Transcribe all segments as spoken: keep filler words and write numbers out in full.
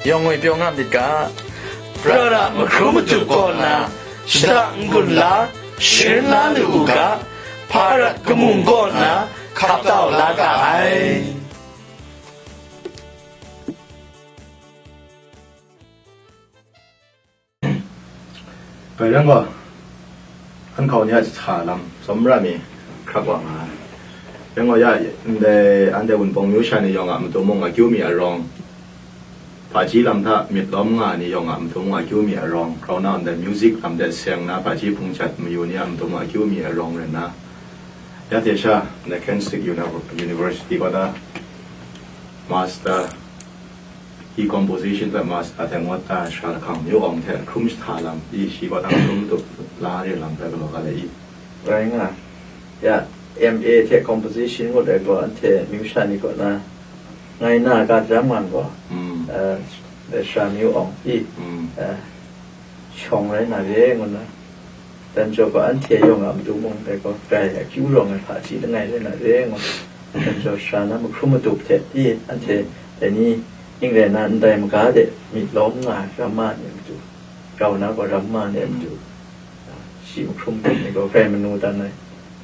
Yawng ngoi pyaw nga myit ga, prat a mahkrum matup kaw nna, shada n-gun la, sharin la lu u ga, hpa rat kamung kaw nna, hkap tau la ga ai. Bai rai gaw, an hkau ni a jahta lam tsawmra mi hkrak wa nga ai. Rai gaw, ya, ndai anhte Wunpawng myu sha ni yawng a matu mung akyu mi arawng, hpaji lam hta myit lawm nga ai ni yawng a matu mung akyu mi arawng, grau na ndai music lam de seng na hpaji hpung jat mayu ni a matu mung akyu mi arawng rai nna, ya hte sha ndai Kensington Uni-, University kaw na master, i composition hpe master hte ngut ta ai sara lahkang Myu Awng hte hkrum jahta lam i shi kaw na hkrum tup la re lam hpe galaw ga le i. Rai nga. Ya, M A hte composition ngut ai gaw, anhte amyu sha ni kaw na ngai na ga daram nga gaw, Mm. eh, Sara Myu Awng i, Mm. eh, shawng rai na re, ngu nna, dan jaw ga anhte yawng a matu mung dai gaw, grai akyu rawng ai hpaji langai rai na re, ngu, dan jaw sara na mahkrum matup hte i, anhte dai ni ning rai na, ndai maga de myit lawm nga ai ramma ni a matu, grau na gaw ramma ni a matu, shi mahkrum matup ni gaw grai manu dan ai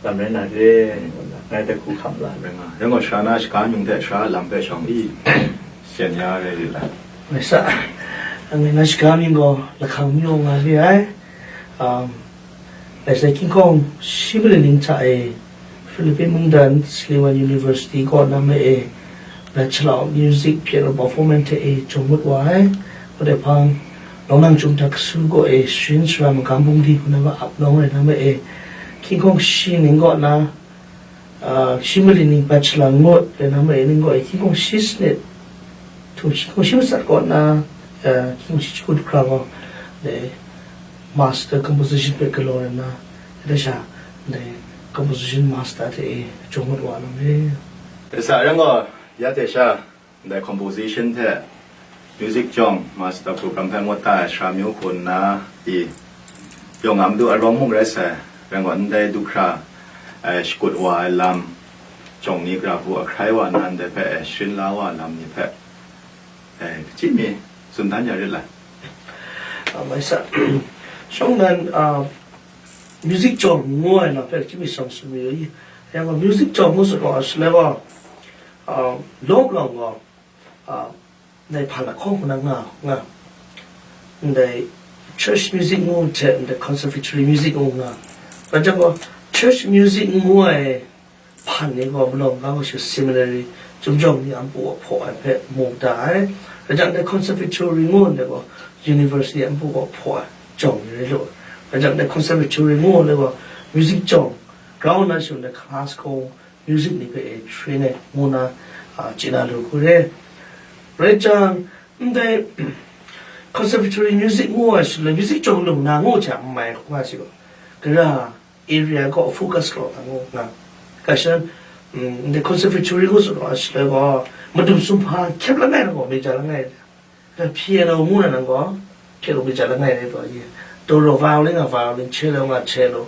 lam rai na re, ngu nna, ngai dai hku hkam la ai. Rai nga, rai gaw, sara na shaga mying hte sara lam hpe shawng i, syen ya rai rit ai. Ngai sa, ngai na shaga mying gaw lahkang myu nga re ai. Um, ngai sai King Kong shi malin ning hta e Philippine mungdan Siliwan University kaw na ma e Bachelor of Music Piano Performance hte e jawng ngut wa ai. Hpang, Launang Chyum Hta Kasu kaw e sharin sara magam bungli hku na ma ap nawng rai na ma e, King Kong shi ning kaw na, ah, shi malin ning Bachelor ngut rai na ma e, ning kaw e King Kong shi sanit, htum shi, King Kong shi matsat kaw na, ah, King Kong shi jahku du hkra gaw, dai Master Composition hpe galaw rai na, dai sha, dai Composition Master hte e jawng ngut wa na ma e. Dai sa rai gaw, ya hte sha, ndai composition hte music jawng master program hpe ngut ta ai sara myu hku nna i, yawng a matu arawng mung rai sai, rai gaw, ndai du hkra ai shakut wa ai lam, jawng ni gara hku ahkrai wa na ndai hpe ai sharin la wa ai lam ni hpe, ai, kachyi mi tsun dan ya rit lai. Ah, mai sa, shawng nan, ah, music jawng ngu ai lam hpe kachyi mi shawng tsun mi yu i, yang gaw music jawng ngu sa gaw, shaloi gaw, ah, lawp lang gaw, ah, ndai hpa lahkawng hku na nga, nga, ndai church music ngu hte ndai conservatory music ngu nga. Rai jang gaw, church music ngu ai hpan ni gaw malawng ga gaw shi seminary, Chyum Jawng ni a npu gaw hpaw ai hpe mu da ai. Rai jang, ndai conservatory ngu ndai gaw university a npu gaw hpaw ai jawng ni rai lu ai. Rai jang, ndai conservatory ngu ndai gaw music jawng, grau nna shi ndai classical music ni hpe e train ai ngu na, a, chye na lu hku re. Rai jang, ndai conservatory music ngu ai shaloi, music jawng lung na ngu hte a n mai hku nga shi gaw, gara area kaw focus kau na ngu nga. Kashan, mm, ndai conservatory ngu tsun ai shaloi gaw, madum sumhpa hkyep langai na gaw major langai. Piano ngu na nang gaw, piano major langai rai taw, ye. Dolo violin nga violin, cello nga cello,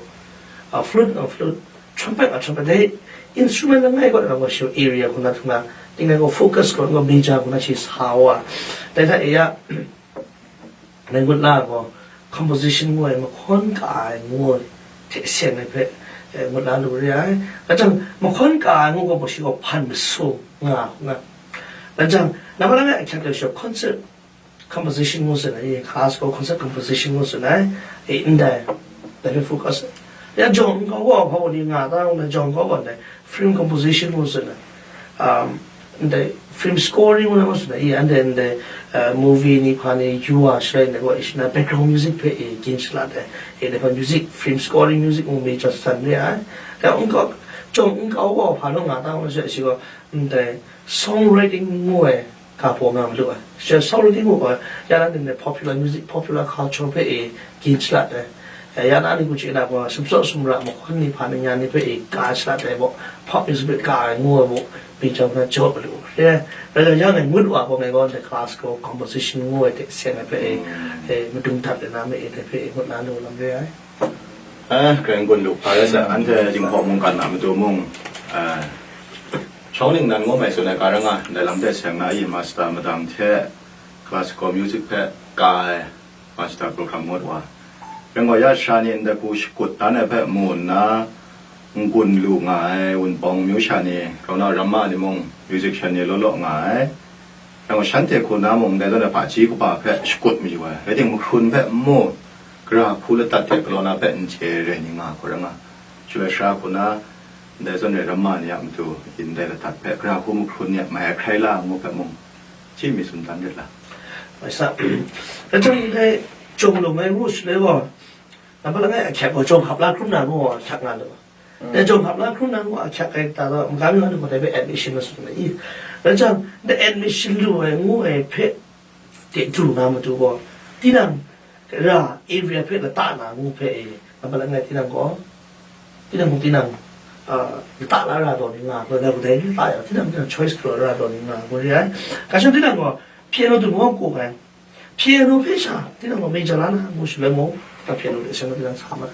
a, flute nga flute, trumpet nga trumpet, dai instrument langai kaw na nang gaw, shi area hku na htung na, tingai gaw focus kaw na gaw major hku na shi sa wa. Dai hta e ya, ngai ngut la gaw, composition ngu ai, mahkawn ka ai ngu ai, hte seng ai hpe, eh, ngut la lu re ai. Rai jang, mahkawn ka ai ngu gaw, shi gaw hpan masu nga, nga. Rai jang, namma langai ahkyak de shi, concert composition ngu tsun ai, classical concert composition ngu tsun ai, e, ndai, dai hpe focus. Ya jawng nkau wa hpa wa ni nga ta, ndai jawng nkau wa ndai film composition ngu tsun ai, um, ndai film scoring ngu na ngu tsun ai, e, ndai, ndai, uh, movie ni hpa ni yu wa shalai ndai wa, e, shi na background music hpe, e, gin shalat ai, e, ndai hpa music, film scoring music ngu mi jaw san re ai. Ya nkau, jawng nkau wa hpa nu nga ta ngu na shi, shi gaw, ndai songwriting ngu ai, ka hpaw nga malu ai. Shi sawng ring u gaw, ya na ning popular music, popular culture hpe e gin shalat ai. Eh, ya na ning hku chye na gaw, sumsawt sumra mahkawn ni hpa ni nya ni hpe e ka shalat ai baw, pop music hpe ka ai ngu ai baw, bing chyam na jaw malu. Rai, rai yang ngai ngut wa gaw, ngai gaw ndai classical composition ngu ai hte seng ai hpe e, e madung dat ai na me e, dai hpe e ngut na lu lam re ai. Eh, Karai n-gun lu hpa rai sa, anhte Jinghpaw mungkan a matu mung, eh, Shawng ningnan ngu mai tsun ai ga ra nga, ndai lam hte seng na i master madam hte Classical music hpe ka ai master program ngut wa. Rai ngai, ya sha ni ndai hku shakut dan ai hpe mu nna, n-gun lu nga ai Wunpawng amyu sha ni, grau na ramma ni mung, musician ni law law nga ai. Rai ngai, shanhte hku na mung, ndai zawn ai hpaji kaba hpe shakut mayu ai. Rai timung, mahkrun hpe n mu, gara hku latat hte galaw na hpe n chye ai rai ni nga hku rai nga. Shaloi sara hku na, ndai zawn ai ramma ni a matu, ndai latat hpe gara hku mahkrun ni a mai ahkrai la ngu hpe mung, chyi mi tsun dan rit la. Rai sa, rai jang dai jawng lung ai ngu shaloi gaw, nampat langai ahkyak gaw jawng hkap la hkrum na ngu gaw ahkyak nga lu. Dai jawng hkap la hkrum na ngu ahkyak ai ta gaw, magam yawng ai ni gaw dai hpe admission la sut na i. Rai jang, dai admission lu ai ngu ai hpe, de du na matu gaw, tinang ra area hpe lata na ngu hpe e, nampat langai tinang gaw, tinang mung tinang, ah, lata la ra taw ni nga, gaw, dai, dai lata yang, tinang, tinang choice galaw ra taw ni nga, gaw re ai. Kasha tinang gaw, piano du mung kung ai. Piano hpe sha, tinang gaw major la na, ngu shaloi mung, tinang piano de seng tinang sa ma.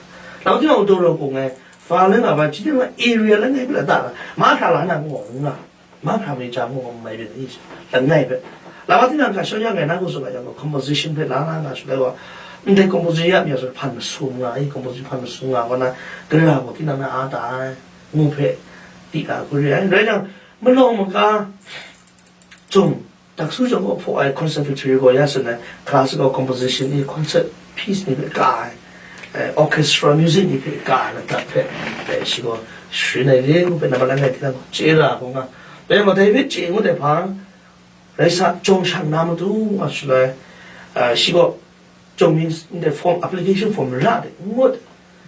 Lau tinang gaw dawraw kung ai, violin la ba, tinang gaw area langai hpe lata na, mahkra la na, ngu nga. Mahkra major ngu gaw mai byin i, langai hpe. Lama tinang ga shau ya ngai na gaw tsun ga yang gaw, composition hpe la nga nga shaloi gaw, ndai composition ya mi ya tsun hpan masum nga i, composition hpan masum nga gaw na, gara gaw tinang na a ta ai, ngu hpe di ga hku re ai. Rai jang, malawng maga jawng, daksu jawng gaw hpaw ai conservatory gaw ya tsun ai, classical composition i, concert piece ni hpe ka ai, eh, orchestra music ni hpe ka ai ladat hpe, eh, shi gaw sharin ai re ngu hpe nampat langai tinang gaw chye ra hkawng nga. Dai matai hpe chye ngut ai hpa, rai sa, jawng shang na matu nga shaloi, eh, shi gaw jawng mi ndai form, application form ra de ngut.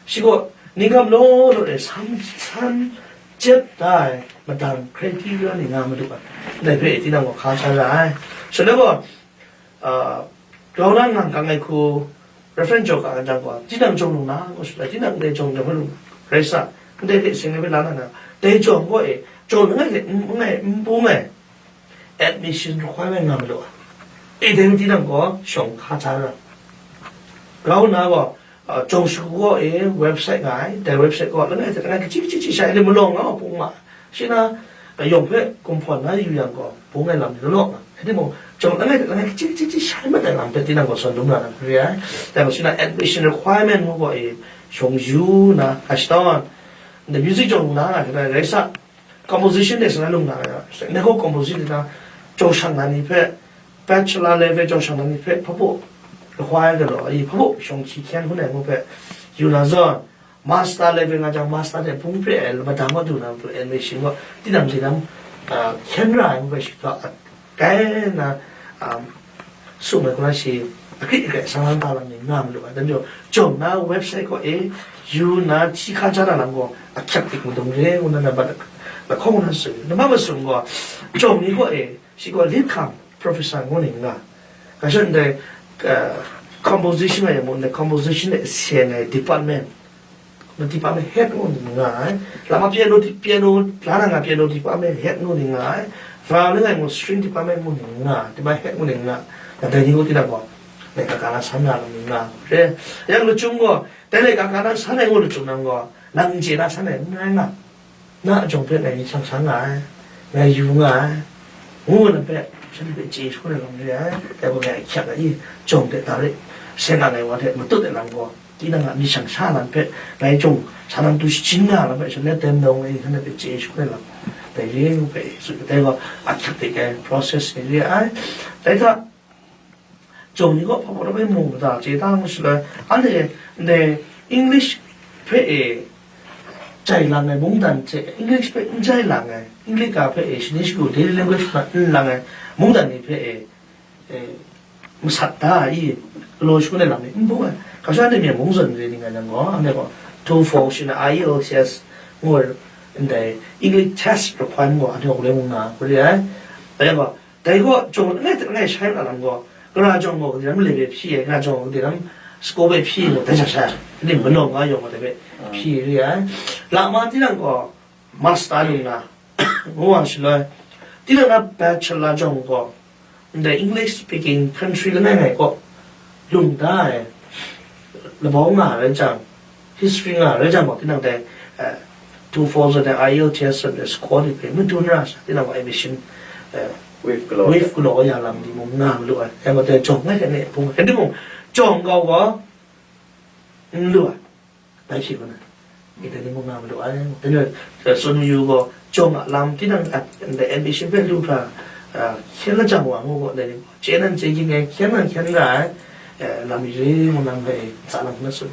Shi gaw, ningkam law law de san, san jep da ai madang criteria ni nga madu ai. Ndai hpe tinang gaw hka sha ra ai. Shaloi gaw, ah, grau na ngang kang ai hku, reference jaw ka ai jang gaw, tinang jawng lung na, ngu shaloi, tinang ndai jawng jawng hpe lung, rai sa, ndai hte seng ai hpe la na na, dai jawng gaw e, jawng langai hte n, n, n bung ai, admission requirement nga malu ai. E, dai tinang gaw, shawng hka hta ra. Grau na gaw, ah, jawng shagu gaw e, website nga ai, dai website gaw, langai hte langai kaji kaji kaji sha ai, malawng nga gaw, bung ma. Shi na, yawng hpe kumhpawn na yu yang gaw, bung ai lam ni galaw nga. Rai timung, jawng langai hte langai kaji kaji kaji shai mat ai lam hpe tinang gaw sawn dum na na re ai. Dai gaw shi na admission requirement ngu gaw e, shawng yu na, kashtawn, the music jawng na, rai sa, composition de sa na lung na, ne gaw composition na, jawng shang na ni hpe, bachelor level jawng shang na ni hpe, hpabu, require galaw, i hpabu, shawng hkyi hkyen hkun ai ngu hpe, yu na zawn, master level nga jang, master de bung hpe ai, lama dang wa du na matu, admission gaw, tinang tinang, ah, hkyen ra ai ngu hpe shi hta, kai na, um, sum ai hku na shi, akrit akrai sang lang ta lam ni nga malu ai. Dan jaw, jawng na website gaw e, yu na hti hka ja na lam gaw, ahkyak dik madung re, ngu na na bat, lahkawng na sum, nama masum gaw, jawng ni gaw e, shi gaw lit hkang, professor ngu ni nga. Kasha ndai, uh, composition a yang mung, ndai composition e seng ai department, na department head ngu ni nga ai. Lama piano di-, piano, la na nga piano department head ngu ni nga ai. Violin ai mung string department ngu ni nga, department head ngu ni nga. Na dai ni ngu tinang gaw, laika ka na san na lu ni nga. Re, yang lachyum gaw, dai laika ka na san ai ngu lachyum nang gaw, nang n chye na san ai n rai nga. Na a jawng hpe ngai ni shang sha nga ai, ngai yu nga ai, ngu na hpe, shanhte hpe chye shagun ai lam re ai, dai gaw ngai ahkyak ai, jawng hte da rit, seng a ngai wa hte matut ai lam gaw, tinang a myit shang sha lam hpe, ngai jawng sa nang tu shajin nga lam hpe, shanhte tem dawng ai, shanhte hpe chye shagun ai lam, dai re ngu hpe, tsun ai, dai gaw ahkyak hte ai process ni re ai, dai hta, Jawng ni gaw hpa hpa rai mu mada chye ta ngu shaloi, anhte ndai English hpe e jai lang ai mungdan hte, English hpe n jai lang ai, English ga hpe e shani shagu daily language hpe n lang ai mungdan ni hpe e, e, masat da ai, galaw shangun ai lam ni n bung ai. Hkra sha anhte myen mung zawn re ning ai yang gaw, anhte gaw TOEFL shi na I E L T S ngu ai ndai English test requirement gaw anhte gaw gulai mung na, gulai ai. Dai gaw, Dai gaw, jawng langai hte langai shai na lam gaw, gara jawng gaw, gade lam le hpe hpyi ai, gara jawng gaw, gade lam sako hpe hpyi ai gaw, dai hta sha, gade malawng nga yawng gaw, dai hpe hpyi re ai. Lama tinang gaw, master lung na, ngu wa shaloi, tinang na bachelor jawng gaw, ndai English speaking country langai ngai gaw, lung da ai, labau nga rai jang, history nga rai jang gaw, tinang dai, eh, TOEFL zawn ai, I E L T S zawn ai score ni hpe madun ra sha, tinang gaw admission, eh, Wave galaw. Wave galaw ya lam ni mung nga malu ai. Yang gaw dai jawng ngai hte ne hpung ai. Dai mung, jawng kau gaw n lu ai. Bai hpyi kau na. Ita ni mung nga malu ai. Dai ni, eh, tsun mayu gaw, jawng a lam, tinang a, dai ambition hpe lu hkra, ah, hkyen la jang wa ngu gaw, dai ni gaw, chye nan chye ging ai, hkyen nan hkyen ra ai, eh, lam ni re ngu nan hpe, tsa lam hkra tsun.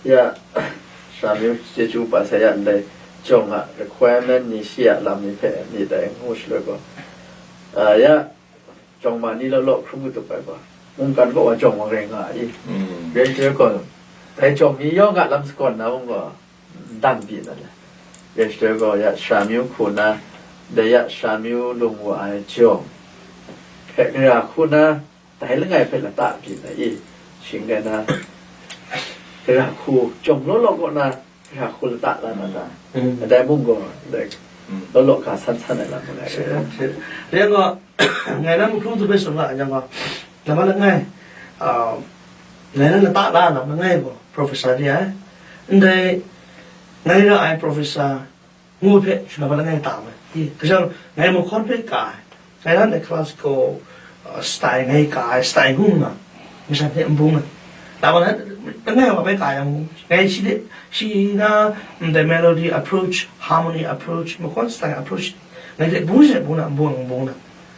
Ya, Sara Myu chyeju pa sai ya ndai, jawng a requirement ni shi a lam ni hpe, ni dai ngu shaloi gaw, ah, ya, jawng ma ni law law hkrum katup ai gaw, mungkan kaw wa jawng wa rai nga ai. Mm. Rai shaloi gaw, dai jawng ni yawng a lam sagawn na mung gaw, n dang pyi na le. Rai shaloi gaw, ya Sara Myu hku na, dai ya Sara Myu lung wa ai jawng hpe gara hku na, dai langai hpe lata pyi na i, shing rai na, gara hku jawng law law kaw na, gara hku lata la na ta. Mm. Dai mung gaw, dai, mm, law law ga san san ai lam ngai. Shi, shi. Yang gaw, ngai na mahkrum tu bai sung la, yang gaw, nama langai, ah, ngai na lata la lam langai gaw, professor ni ai. Ndai, ngai ra ai professor, ngu hpe, shana ba langai tam ai. Di, kajang, ngai mahkawn hpe ka ai. Ngai nan de classical, uh, style ngai ka ai, style hkrum nga. Masha hte n bung ai. Laban na, langai wa bai ka yang, ngai shi de, shi na, mm, the melody approach, harmony approach, mahkawn style approach, ngai de bung she bung na, bung, bung na.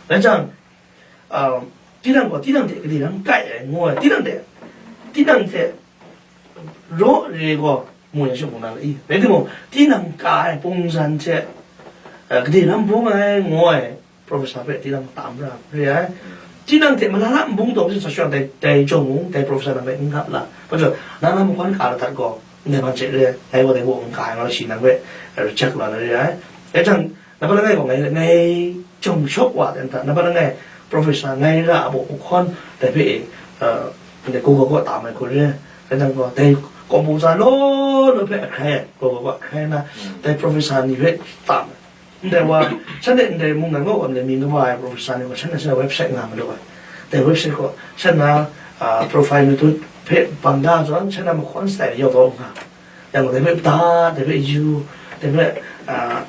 Rai jang, um, tinang gaw, tinang hte kade ram kai ai, ngu ai, tinang hte, tinang hte raw re gaw, mu yang shawng bung na la i. Rai timung, tinang ka ai pungzan hte, uh, kade ram bung ai, ngu ai, professor hpe tinang tam ra re ai. Tinang hte malala n bung taw, sa shawng dai, dai jawng mung, dai professor nang hpe n gap la. Hpa jaw, nang na mahkawn ka la dat gaw, ndai man hte re ai, ngai gaw dai gaw n ka ai, nga la shi nang hpe reject la na re ai. Dai jang, napa langai gaw ngai, ngai jawng shawk wa dan hta, napa langai professor ngai ra a baw mahkawn, dai hpe, uh, ndai gaw gaw gaw tam ai hku re ai. Dai jang gaw, dai composer law law hpe ahkrai ai, gaw gaw gaw ahkrai na, mm, dai professor ni hpe tam ai. Ndai wa, shanhte ndai mungdan kaw wa mying kaba ai professor ni gaw, shanhte shanhte website nga malu ai. Dai website gaw, shanhte, ah, profile method hpe bang da zawn, shanhte mahkawn style yawng taw nga. Yang gaw, dai hpe da, dai hpe yu, dai hpe, ah,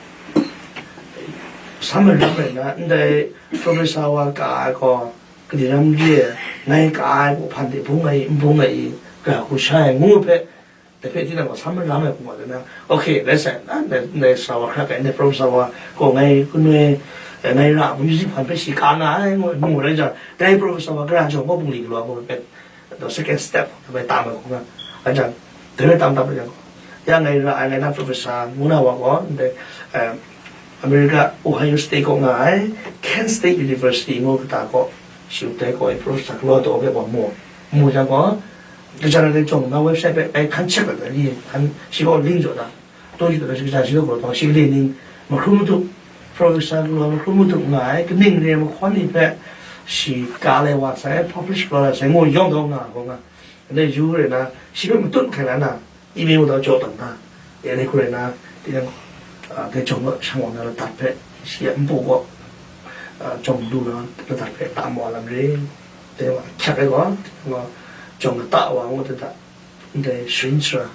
sam ai ram rai nna, ndai professor wa ka ai gaw, kade ram re ai, ngai ka ai, hpan de bung ai, n bung ai, ga hku sha ai, ngu hpe, dai hpe tinang gaw sam maram ai hku nga dan na, okay, let's say, na, ndai, ndai sa wa hkra kai, ndai professor wa gaw ngai, kunoi, eh, ngai ra, music hpan hpe shi ka nga ai, ngu, ngu rai jang, dai professor wa gara jawng gaw bungli galaw gaw hpe, the second step, bai tam ai hku nga, a jang, dai rai tam tam rai jang gaw, ya ngai ra ai, ngai na professor, ngu na wa gaw, ndai, eh, America, Ohio State kaw nga ai, Kent State University ngu kata kaw, shi dai kaw ai professor galaw taw hpe wa mu, mu jang gaw, Kajan ai jawng na website hpe bai hkan check ai ni, hkan shi gaw link jaw na, taw yu taw na, shi kajan shi gaw galaw taw, shi gade ning mahkrum matup, professor galaw mahkrum matup nga ai, kaning re mahkawn ni hpe shi ka lai wa sai, publish galaw lai sai, ngu yawng taw nga, gaw nga. Ndai yu re na, shi hpe matut hkai la na, email taw jaw taw na, ya ni hku rai na, tinang, ah, dai jawng gaw shang wa na ladat hpe, shi a npu gaw, ah, jawng lu na ladat hpe tam wa lam re. Dai wa hkyak ai gaw, gaw, jawng lata wa ngu hte hta, ndai sharin sara,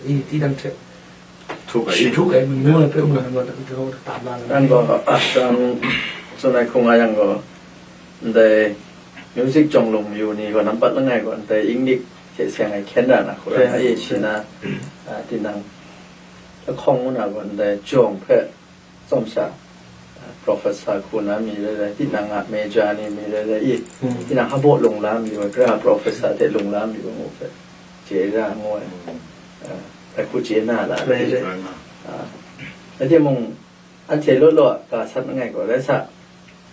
i, tinang hte htuk ai, shi htuk ai, manu ai hpe mu ai gaw, dai gaw, tam la na. Yang gaw, ah, tsun ai hku nga yang gaw, ndai music jawng lung mayu ni gaw, nampat langai gaw, ndai inglik hte seng ai hkyen ra na hku rai, hkyen, ai shi na, ah, tinang, ahkawng ngu na gaw, ndai jawng hpe, tsawm sha, ah, professor hku na mi rai rai, tinang a major ni mi rai rai, i, hmm, tinang hpa baw lung la mi wa, gara professor hte lung la mi wa ngu hpe, chye ra ngu ai. Hmm. Ah, dai hku chye na la, rai rai, ah, rai timung, anhte law law a ka sat langai gaw, rai sa,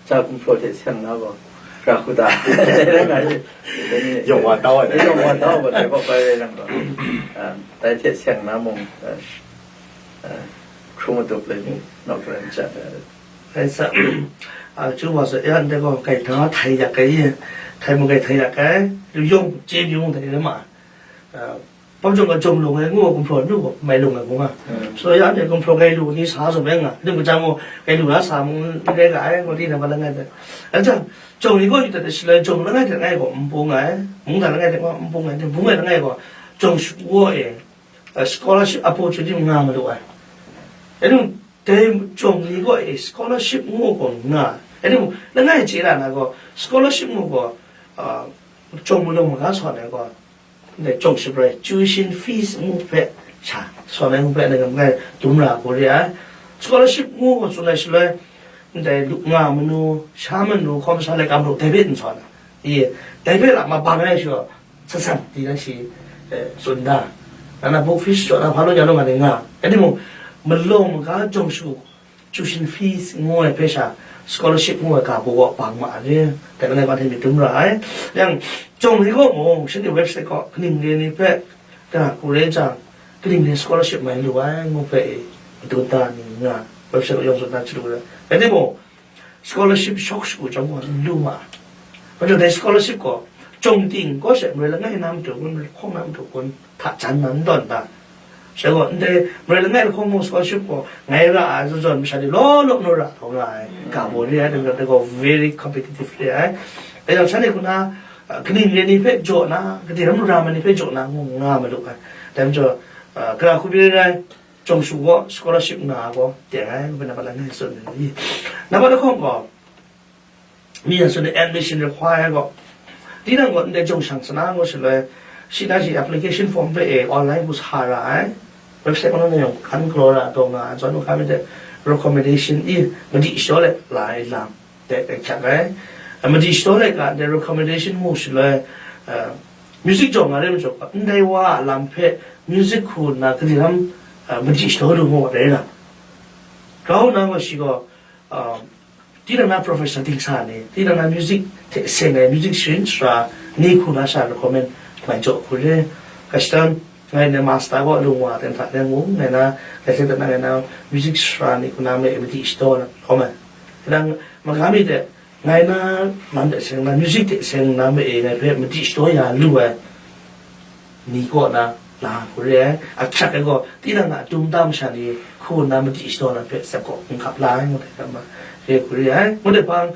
ja gumhpraw hte seng na gaw, ra hku ta, rai nga i, dai ni, yawng wa tau ai, dai yawng wa tau ai, dai gaw bai rai nang gaw, ah, dai hte seng na mung, ah, ah, hkrum matup lai mi, nawk rai n chya ai. Rai sa, ah, chu wa sa, ya, ndai gaw, kai hta htai yak ai, htai mung kai htai yak ai, lu yawng chye pyi mung htai rai ma ai. Ah, pam jawng ga jawng lung ai, ngu ai gumhpraw nu gaw, mai lung ai hku nga. Hmm. So, ya, ndai gumhpraw ngai lu ni sa zawn bai nga, ning majaw gaw, ngai lu na sa mung n rai ga ai, ngu di na ma langai hpe. Anhte, jawng ni gaw yu dat ai shaloi, jawng langai hte langai gaw n bung ai, mungdan langai hte gaw n bung ai, bung ai langai gaw, jawng shagu gaw e, eh, scholarship opportunity nga malu ai. Rai num, Dai chyawm ni gaw e scholarship ngu gaw nga. Anhte mung, langai chye ra na gaw, scholarship ngu gaw, ah, chyawm malawng maga sawn ai gaw, ndai chyawm shaprai, tuition fees ngu hpe sha, sawn ai ngu hpe, ndai ngai dum ra hku re ai. Scholarship ngu gaw tsun ai shaloi, ndai lu nga manu, sha manu, hkawm sa laika madu, dai hpe n sawn ai. I, dai hpe la ma bang ai sha, san san di na shi, eh, tsun da. Na na book fees jaw na hpa lu ya lu nga ni nga. Anhte mung, malawng maga jawng shu, tuition fees ngu ai hpe sha, scholarship ngu ai ga baw bang ma ai re. Dai langai ba hte myit dum ra ai. Yang, jawng ni gaw mung, shanhte website gaw, kaning re ni hpe, gara hku re jang, kaning re scholarship mai lu ai, ngu hpe e, madun da ni nga, website gaw yawng tsun da chyalu ai. Anhte mung, scholarship shawk shagu chyawm gaw n lu ma ai. Majaw dai scholarship gaw, jawng ting gaw she, marai langai na matu kun, marai lahkawng na matu kun, hta jan na n tawn ta? Sha gaw, ndai marai langai lahkawng mung scholarship gaw ngai ra ai zawn zawn, masha ni law law naw ra taw nga ai, ga baw re ai, dai gaw very competitive re ai. Dai yang shanhte hku na, ah, kaning re ni hpe jaw na, gade ram ram ai ni hpe jaw na ngu nga malu ai. Dai majaw, ah, gara hku rai rai, jawng shu gaw, scholarship nga gaw, teng ai, ngu hpe nambat langai tsun ai. Nambat lahkawng gaw, mi a tsun ai admission require gaw, tinang gaw ndai jawng shang sana ngu shaloi, shi na shi application form hpe e online hku sa ra ai, website majaw na yawng hkan galaw ra taw nga ai, zawn u hkra mi hte recommendation i, madi shadaw let la ai lam, dai, dai hkyak ai. Madi shadaw let ga ndai recommendation mu shaloi, eh, music jawng nga re majaw gaw, ndai wa a lam hpe music hku nna gade ram, eh, madi shadaw lu mu rai na. Grau na gaw shi gaw, ah, tinang na professional dingsa ni, tinang na music hte seng ai music sharin sara ni hku na sha recommend mai jaw hku re. Kashtan, ngai na master gaw lung wa ten hta teng mung, ngai na, ngai hte na ngai na music sara ni hku na me madi shadaw na lawm ai. Tinang maga mi hte, ngai na lam hte seng na, music hte seng na me e ngai hpe madi shadaw ya lu ai ni kaw na la hku re ai. Ahkyak ai gaw, tinang a dum ta masha ni hku nna madi shadaw na hpe tsep gaw n hkap la ai, ngu ai hkam ma re hku re ai. Ngu ai hpang,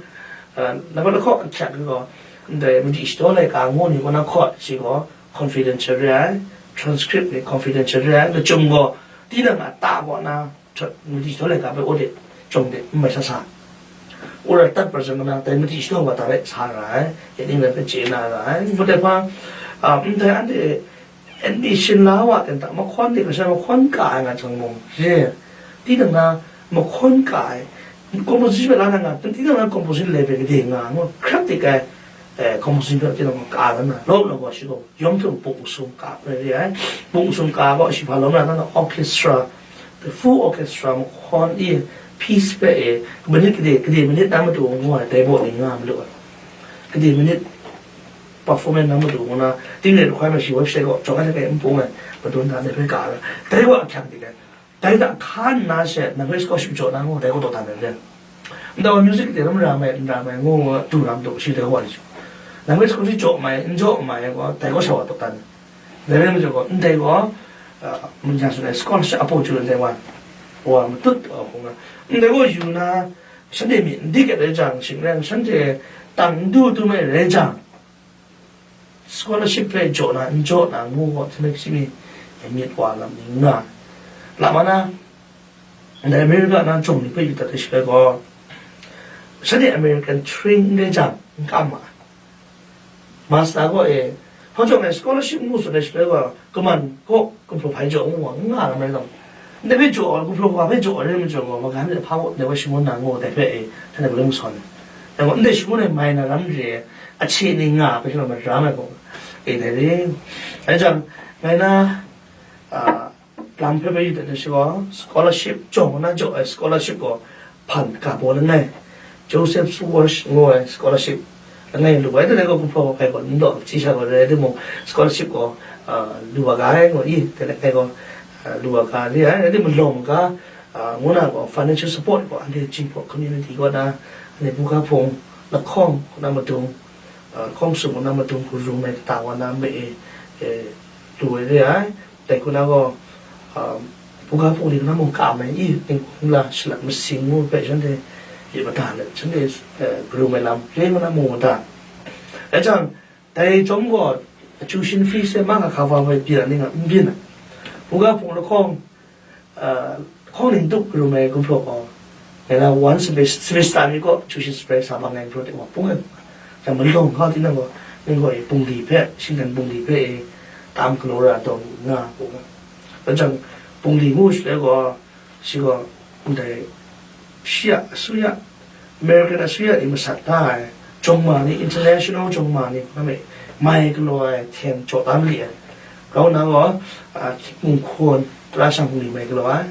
ah, nambat lahkawng ahkyak ai gaw, ndai madi shadaw laika ngu ni kaw na hkawt shi gaw confidential re ai, transcript ni confidential re ai, lachyum gaw tinang a ta kaw na, hta, madi shadaw laika hpe audit chyawm de n mai sa sa. Wora tat pra zawn na, dai madi shadaw wa ta rai sa ra ai, ya ning rai hpe chye na ra ai. Ngut ai hpa, a, ndai anhte admission la wa ten ta, mahkawn de kasha mahkawn ka ai nga jang mung, re, tinang na mahkawn ka ai, composition hpe la na nga, tinang na composition level gade nga, ngu, hkrap dik ai, eh, composition hpe tinang ka ai na, lawm law gaw shi gaw, yawm hte pung sum ka ai re ai. Pung sum ka gaw shi hpa lawm na, na orchestra, the full orchestra mahkawn e, piece hpe e, minute gade, gade minute na matu ngu ai, dai baw ni nga malu ai. Gade minute performance na matu ngu na, ting re hkoi ma shi website gaw, jawng ai hte kai n pung ai, madun da ai hpe ka ai. Dai gaw ahkyak dik ai. Dai hta hkan nna she, nang hpe scholarship jaw na ngu, dai gaw daw dan ai re. Nta wa music de ram ra mai, n ra mai, ngu, du ram daw shi dai gaw ni. Nang hpe scholarship jaw mai, n jaw mai gaw, dai gaw sha wa daw dan ai. Dai rai majaw gaw, ndai gaw, ah, mungyan sun ai scholarship a pawju ndai wa, wa matut, ah, hkung na. Ndai gaw yu na, shanhte myit n dik ai rai jang, shing rai, shanhte tang n du du mai rai jang, scholarship hpe jaw na, n jaw na ngu gaw, hten hte shi mi myit wa lam ni n nga. Lam a na, ndai America na jawng ni hpe yu dat ai shaloi gaw, shanhte American train n rai jang, n kam ma ai. Master gaw e, hpa jawng e scholarship ngu tsun ai shaloi gaw, kaman kaw, gumhpraw hpa jaw ngu wa, n nga lam rai lam. Ndai hpe jaw, gumhpraw hpa hpe jaw ai rai majaw gaw, magam de hpa gaw, ndai gaw shangun na ngu, dai hpe e, shanhte gaw lung masawn ai. Dai gaw, ndai shangun ai mai na ram re, ahkye ni nga hpe shanhte maram ai gaw, e dai re. Dai jang, ngai na, a, lam hpe bai yu dat ai sha gaw, scholarship, jawng na jaw ai scholarship gaw, hpan ga baw langai, Joseph Schwartz ngu ai scholarship langai lu ai, dai gaw gumhpraw hpa gaw n daw, hti sha gaw rai timung, scholarship gaw, ah, lu wa ga ai, ngu i, dai langai gaw, ah, lu wa ga re ai, rai timung, malawng ga, ah, ngu na gaw, financial support gaw, anhte Chinghpaw community kaw na, anhte buga hpung, lahkawng kaw na madung, ah, lahkawng sum kaw na madung hku rum ai kata wa na ma e, e, lu ai re ai. Dai hku na gaw, um, buga hpung ni kaw na mung ka mai i, ning hkungla shalat masing ngu hpe shanhte myit mada let, shanhte, eh, garu mai lam re kaw na mung mada. Rai jang, dai chyawm gaw, tuition fees hte mahka hkaba hpe byin ai ni nga n byin ai. Buga hpung lahkawng, eh, hkawng ning tup karum ai gumhpraw gaw, ngai na one semester, semester ni kaw tuition spread sa bang ai gumhpraw de wa pung ai. Jang malawng hkau tinang gaw, ning gaw e bungli hpe, shinggan bungli hpe e tam galaw ra taw nga pung ai. Jang bungli ngu shaloi gaw, shi gaw ndai shi a, asuya, American asuya ni masat da ai, jawng ma ni, international jawng ma ni, hpa me, mai galaw ai, hten jaw tam li ai. Grau na gaw, a, Hkingkung hkawn, tara shang hkungli mai galaw ai.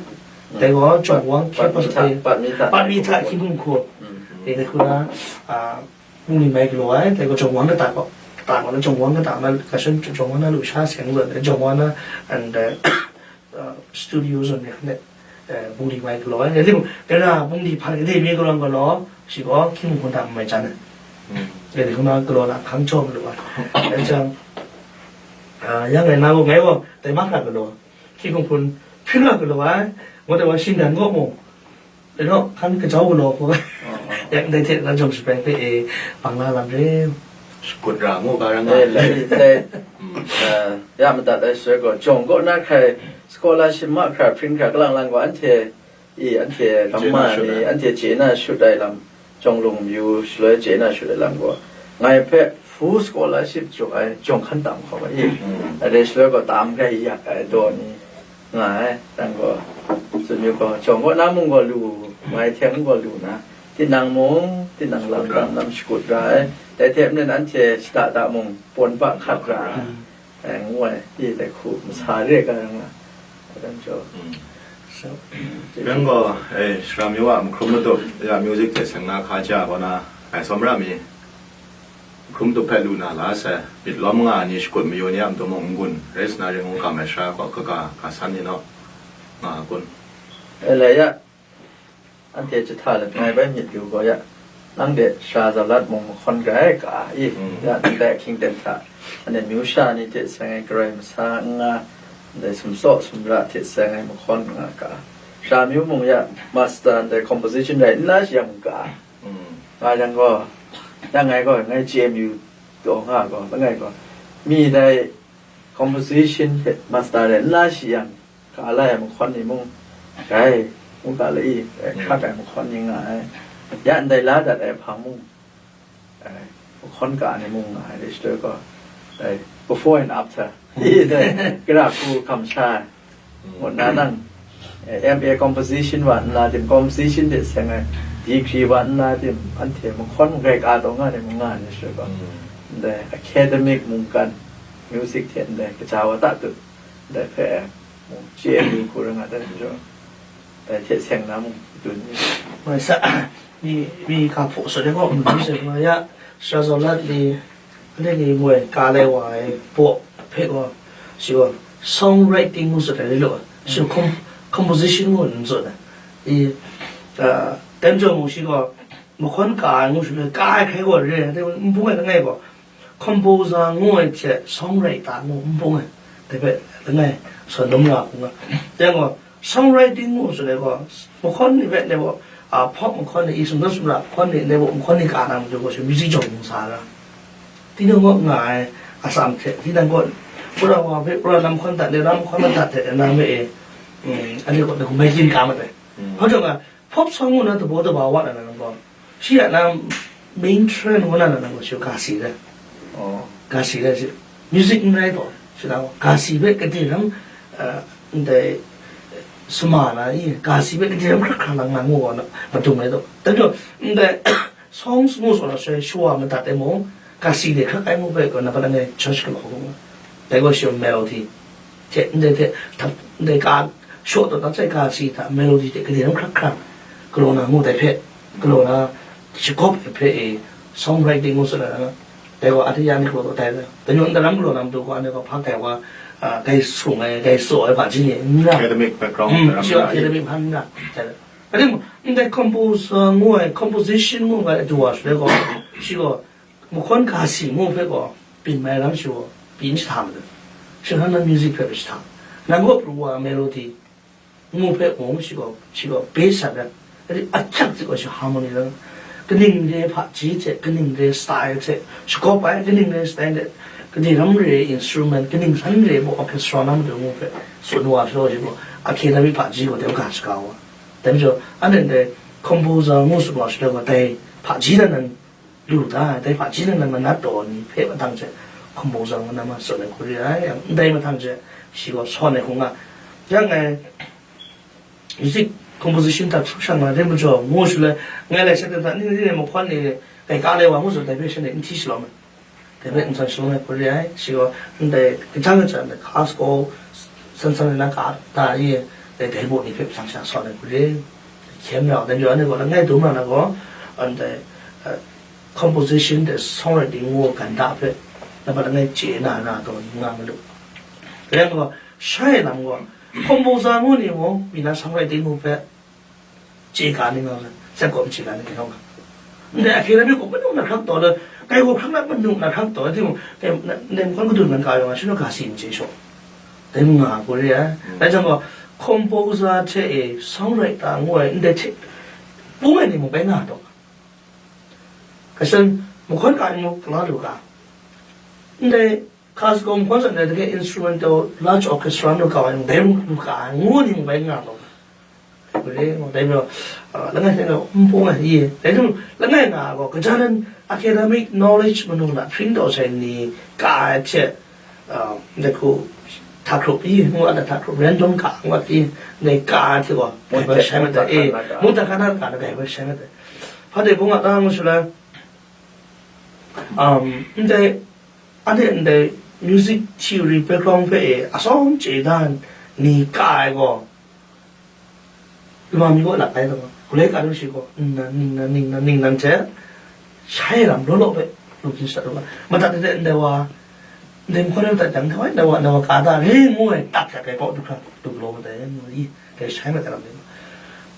Dai gaw, jawng wang, Pat mi hta, pat mi hta, pat mi hta, Hkingkung hkawn. Mm, mm. Dai hku na, a, hkungli mai galaw ai. Dai gaw, jawng wang kata gaw, kata gaw na, jawng wang kata na, kashan jawng wang na, lusha seng zawn, jawng wang na, and, uh, uh, studio zawn ni hkane, eh, bungli mai galaw ai. Rai timung, dai ra bungli hpan gade mi galaw galaw, shi gaw hkying hkun hta n mai jan ai. Mm. Dai hkuna galaw na hkang jaw galaw ai. Dai jang, ah, yang ngai na gaw, ngai gaw, dai mahkra galaw, hkying hkun hpring ra galaw ai. Ngut ai wa shinggan gaw mung, Law, hkan kajau galaw hku. Oh, oh. Yak ndai hte na jawng shabai hpe e, bang la lam re. Shakut ra ngu ga ra nga. Eh, lai, lai. Mm. Eh, ya madat ai shaloi gaw, jawng kaw na hkrai, scholarship mahkra, hpring hkra, kalang lang gaw, anhte, i, anhte ram ma ni, anhte chye na shut ai lam, jawng lung mayu, shaloi chye na shut ai lam gaw, ngai hpe full scholarship jaw ai, jawng hkan tam hkawm ai, i. Mm. Dai shaloi gaw, tam gai yak ai daw ni, nga ai, dan gaw, tsun yu gaw, jawng kaw na mung gaw lu, mai hte mung gaw lu na, tinang mung, tinang lam, lam, lam shakut ra ai, dai hte maren anhte shada da mung, pawn ba hkat ra ai, eh, ngu ai, i dai hku, masa re ai ga rai nga, dan jaw. Mm. So, Yang gaw, eh, Shara Myu a mahkrum matup ya music hte seng na hka ja kaw na, ai sawm ra mi. Hkrum tup hpe lu na la sai, myit lawm nga ai ni shakut mayu ni a matu mung n-gun, rai sa na ring u ga mai sara kaw kaga, ga san ni naw, nga a kun? E lai ya, anhte jahta langai bai myit lu gaw ya, nang de sara zau lat mung mahkawn ga ai ga i, mm, ya, nang dai ahkying ten hta, anhte myu sha ni hte seng ai garai masa n nga, ndai sumsaw sumra hte seng ai mahkawn nga ga, sara myu mung ya, master ndai composition rai n la shi yang ga, Mm. Nga yang gaw, yang ngai gaw, ngai J M U taw nga gaw, langai gaw, mi dai composition hpe master de n la shi yang, ka lai ai mahkawn ni mung, rai, mungga lai, rai, mm, hkrak ai mahkawn ni nga ai. Ya ndai la dat ai hpang mung, rai, mahkawn ka ni mung nga ai, dai shaloi gaw, rai, before and after. I dai, gara hku hkam sha ai. Mm. Ngut na nang, eh, M A composition wa nna tim, composition de seng ai, degree wa nna tim, anhte mahkawn grai ka taw nga ni mung nga ni shaloi gaw, mm, ndai academic mungkan, music hte ndai kaja wa ta tut, ndai hpe, mu, J M U hku rai nga dat majaw, dai hte seng na mung dun ni. Mai sa, mi, mi ka hpaw sat ai gaw, mm, mi seng ma ya, sara zau lat ni, Anhte ni moi ka lai wa ai baw hpe gaw, shi gaw songwriting ngu tsun ai ni law, shi, mm, com-, composition ngu n tsun ai. I, ah, dai majaw mung shi gaw mahkawn ka ai ngu shaloi, ka ai hkrai gaw re ai, n bung ai langai gaw, composer ngu ai hte songwriter ngu n bung ai, dai hpe langai sawn dum ra hku nga. Dai gaw, Songwriting ngu tsun ai gaw, mahkawn ni hpe ndai baw, a, pop mahkawn ni, i sumdawn sumra mahkawn ni, ndai baw mahkawn ni ka na matu gaw, shi music jawng sa ra. Tinang kaw nga ai atsam hte, tinang kaw, wora wa hpe, wora lam hkawn dat, ndai lam hkawn dat hte, na me e, mm, anhte kaw, na kumai yin ka mat ai. Mm. Hpa jawng a, pop song ngu na dabaw daba wa na, na gaw, Shi a na main trend ngu na na nang gaw shi ga si re. Oh. Ga si re shi. Music n rai taw, shi na gaw, ga si hpe gade ram, eh, ndai, suma na i, ga si hpe gade ram hkra hkra lang na ngu gaw na, madung ai taw. Dai gaw, ndai, songs ngu tsun na shaloi, shawa madat ai mung, ga si de hkrak ai ngu hpe gaw, na pa na ngai church galaw hku nga. Dai gaw shi melody. Hte, ndai hte, hta, ndai ka, shaw taw na sai ka si hta, melody hte gade ram hkrak hkrak, galaw na ngu dai hpe, galaw na, shagawp ai hpe e, songwriting ngu tsun ai na, dai gaw, a hte ya ni galaw taw dai, dai, dai, daram galaw na matu gaw, anhte gaw hpa gai wa, a, gai sung ai, gai tsaw ai hpaji ni n ra. Academic background, mm, daram shi ra i. Academic hpa n ra, dai, dai. Rai timung, ndai compose, a, ngu ai, composition ngu ai, adu wa shaloi gaw, shi gaw, Mahkawn ga si ngu hpe gaw, byin mai lam shi gaw, byin jahta matu. Shi hkan na music hpe jahta. Nang gaw pru wa melody ngu hpe mung shi gaw, shi gaw bass sat dat. Rai ahkyak dik gaw shi harmony lam. Kaning re hpaji hte, kaning re style hte, shagawp ai, kaning re style hte, kaning ram re instrument, kaning san re gaw orchestra na matu ngu hpe, tsun wa shi gaw, shi gaw, Academy hpaji gaw dai mung ga shaga wa. Dai majaw, anhte ndai composer ngu sut wa shaloi gaw, dai hpaji nan nan lu da, dai hpaji nan nan manat taw ni hpe mahtang hte composer ngu na ma tsun ai hku re ai, yang ndai mahtang hte shi gaw sawn ai hku nga. Yang ngai music composition hta hkru shang na re majaw, ngu shaloi, ngai lai sha ten hta ni ni mahkawn ni, kai ka lai wa ngu sut, dai hpe shanhte n hti shalawm ai. Dai hpe n san shalawm ai hku re ai, shi gaw ndai kajang kajang ndai Glasgow san san na ka ta i, dai dai baw ni hpe mahtang sha sawn ai hku re. Hkyen rau, dai majaw anhte gaw langai dum na na gaw, ndai, eh, composition de songwriting ngu ganda hpe, nang hpa langai chye na na taw ni nga ma lu. Rai yang gaw, shai lam gaw, composer ngu ni mung, mi na songwriting ngu hpe, chye ga ni nga, sat gaw n chye ga ni nga. Ndai academy gaw manu na hkrak taw le, kai gaw hkrak na manu na hkrak taw, timung, kai, ndai mahkawn kadun man ka yawng a, shi naw ga si n chye shaw. Dai nga hku re ai. Dai jang gaw, composer hte e, songwriter ngu ai, ndai hte, bung ai ni mung bai nga taw. Kasan, mahkawn ka ni mung, kala lu ga. Ndai, Glasgow mahkawn zawn dai dage instrumental large orchestra nu kau ai, dai mung lu ka ai, ngu ni mung bai nga taw. Dai mung, dai mung, ah, langai hte n pung ai, i, dai mung, langai nga gaw, kaja nan academic knowledge manu na hpring taw sai ni ka ai hte, ah, dai hku, hta hkrup i, ngu a, hta hkrup, random ka, ngu a, i, dai ka ai hte gaw, gai bai shai mat ai, e, mung hta hkra na ka na gai bai shai mat ai. Hpa de bung a ta ngu shaloi, um, ndai, anhte ndai music theory background hpe e atsawm chye dan ni ka ai gaw, lama mi kaw lap ai taw, gulai ka lu shi gaw, nnan, ningnan, ningnan, ningnan hte, shai lam law law hpe, lu hpyi sat lu ga. Madat de ndai wa, ndai mahkawn de madat jang, ndai wa, ndai wa, ndai wa ka da, re ngu ai, tak sak ai kaw du hkra, du galaw mat ai, ngu i, dai shai mat ai lam de.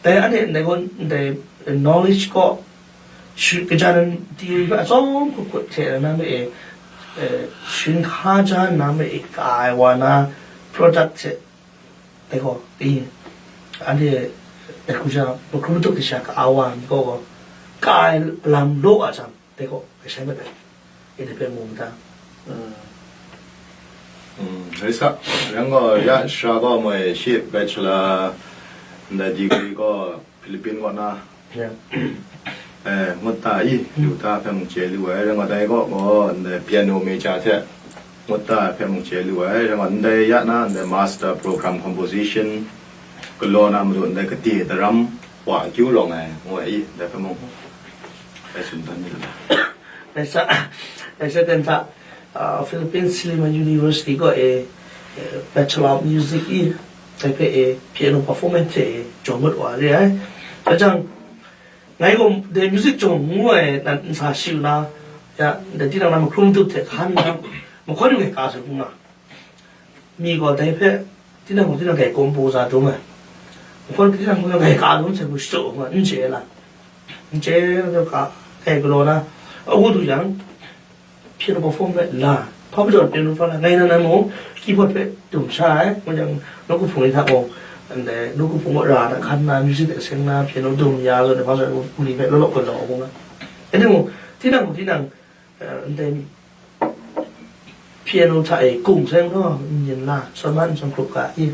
Dai anhte ndai gaw, ndai knowledge kaw, Shi-, kaja nan theory hpe atsawm hkut hkut hte na me e, eh, sharin hka ja nna me e ka ai wa na product hte, dai gaw, i, anhte, eh, hku sha, mahkrum matuk hte sha ka ai wa ni gaw, ka ai lam law a jang, dai gaw, kashai mat ai, e dai hpe mu ma ta? Mm. Mm, rai sa, yang gaw, ya, shara gaw moi shi bachelor, ndai degree gaw, Philippine kaw na, ya, eh, ngut ta i, lu ta hpe mung chye lu ai, rai ngut ai kaw gaw, ndai piano major hte ngut ta hpe mung chye lu ai, rai ngut ndai ya na, ndai master program composition, galaw na matu ndai gade daram wa akyu lawng ai, ngu ai i, ndai hpe mung, dai tsun dan ni la. Dai sa, dai sa ten hta, ah, Philippines Silliman University kaw e, eh, Bachelor of Music i, dai hpe e, piano performance hte e, jaw ngut wa re ai. Dai jang, ngai gaw dai music jaw ngu ai, nan nsa shi u na, ya, dai tinang na mahkrum dup hte hkan na, mahkawn yu ngai ka su hkung na. Mi gaw dai hpe, tinang gaw tinang kai composer dum ai. Mahkawn tinang gaw kai ka dum sai hku shachyaw hkung na, n chye ai la. N chye ai la, ka, kai galaw na, a wu du jang, piano perform hpe la, hpa majaw piano hpa la, ngai nan nan mung, keyboard hpe dum sha ai, ngu jang, nawku hpung ni hta mung, ndai, nawku hpung kaw ra na, hkan na, music hte seng na, piano dum ya zawn, hpa zawn, wu ni hpe law law galaw hkung na. Anhte mung, tinang gaw tinang, eh, ndai, piano hta e kung sai gaw, n yin la, shawn man n shawn hkrup ga i.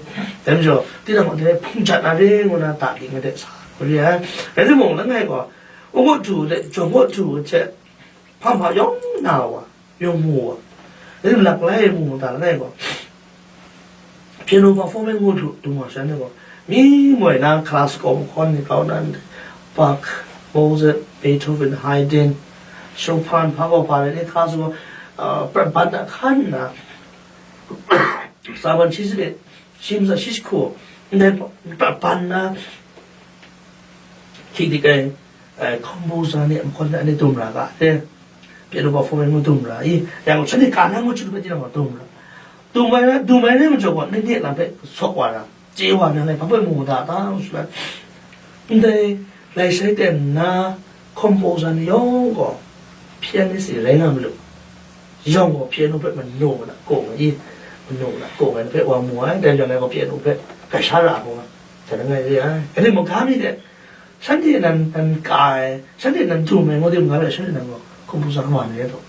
Dai majaw, tinang gaw dai hpung jat na re ngu na, ta ging ai de sa, hku re ai. Rai timung, langai gaw, u gaw du de, jawng gaw du hte, hpa hpa yawng na wa, yawng mu wa. Rai tim, lak lai e mu mu ta langai gaw, piano performance ngu hlu dung wa sha ni gaw, mi moi na classical mahkawn ni kau na, Bach, Mozart, Beethoven, Haydn, Chopin, hpa gaw hpa rai ni, classical, uh, prat ban na hkan nna, tsa ban shi sanit, shi ntsa shi jahku, ndai prat ban na, hkrik dik ai, eh, composer ni a mahkawn hpe anhte dum ra ga, e, piano performance ngu dum ra i, yang shanhte ka na ngu chyut hpe tinang gaw dum ra. Dum ai na, dum ai rai majaw gaw, nai ni a lam hpe sawk wa ra, chye wa na, ngai hpa hpe mu da ta, ngu shaloi, ndai lai sai ten na composer ni yawng gaw, pianist ni rai nga ma lu. Yawng gaw, piano hpe manu na kung ai, manu na kung ai hpe wa mu ai, dai jang ngai gaw piano hpe gai sha ra hkung ai, hte langai re ai. Rai timung, ga mi de, shanhte nan, nan ka ai, shanhte nan dum ai, ngu tim nga ai, shanhte nan gaw composer kawa ni rai taw.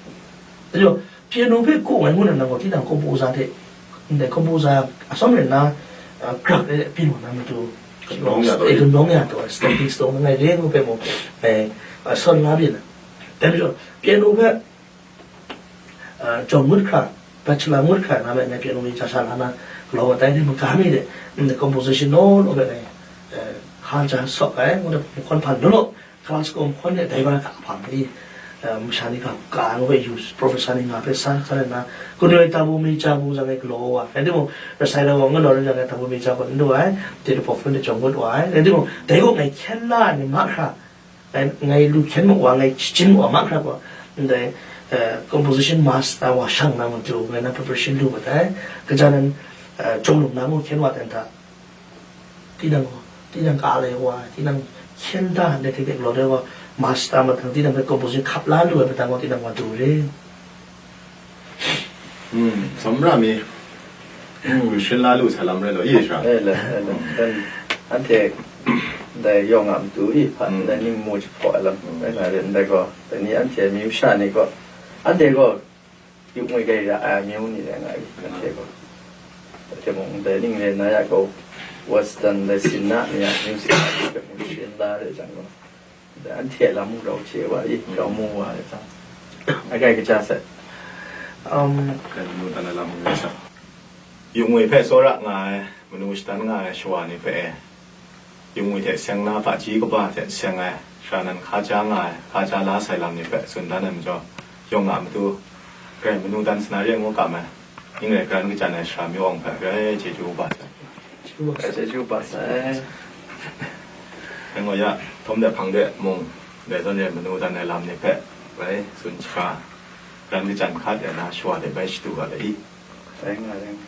Dai jaw, piano hpe kung ai ngu na, nang gaw tinang composer hte, ndai composer atsawm rai nna, a, grap e, pyi mu na matu, Shalom ya taw e, e. Shalom ya taw, stepping stone ngai re ngu pe mu, e, a, son la byin na. Dai majaw, piano hpe, a, jawng ngut hkra, bachelor ngut hkra na me, ngai piano mi ja sha la na, galaw wa tai ni maga mi de, mm, composition no lo be ngai, e, hka ja sok ai, ngu de, kon hpan lo lo, Glasgow hkawn e dai wa ka hpang i, eh, masha ni hkra ka ai ngu hpe yu, professor ni nga hpe san san na, kanu ai tabu mi ja bu zang e galaw wa, rai timung, recital wa nga law rai jang e tabu mi ja bu n du ai, te du pawk hpun de jawng ngut wa ai, rai timung, dai gaw ngai hkyen la ai ni mahkra, ngai, ngai lu hkyen mu wa, ngai shachin mu wa mahkra gaw, ndai, eh, composition master wa shang na matu, ngai na preparation lu mat ai, kaja nan, eh, jawng lum na mu hkyen wa dan hta, tinang, tinang ka lai wa, tinang hkyen da, ndai hte hte galaw de wa, master matang tinang hpe composition hkap la lu ai matang gaw tinang wa du re. Hmm, samra mi. Hmm, shin la lu sa lam rai lo, i sha. Rai lo, rai lo. Dan, anhte, dai yawng a matu i hpa, Hmm. dai ning mu jahpaw ai lam, rai nga re, ndai gaw, dai ni anhte amyu sha ni gaw, anhte gaw, Yu ngwi gaira ai amyu ni rai nga ai, anhte gaw. Dai hte mung, dai ning rai na ya gaw, Western dai sinna ni a music hpe mung shin la re jang gaw, dai anhte a lam mung rau hte wa i, rau mu wa ai jang, agai kaja sai. Um, Dai manu dan ai lam mung rai sa. Yu ngwi hpe tsawra nga ai manu shadan nga ai shawa ni hpe e, Yu ngwi hte seng na hpaji kaba hte seng ai, sara nan hka ja nga ai, hka ja la sai lam ni hpe tsun dan ai majaw, yawng a matu, grai manu dan sana re ngu kam ai, ning rai garan kajan ai sara Myu Awng hpe grai chyeju kaba sai. Chyeju kaba sai. Dai gaw ya, htum de hpang de mung, dai zawn re manu dan ai lam ni hpe grai tsun shaga, garan kajan hkat ai na shawa de bai shadu ga ai i. Rai nga, rai nga.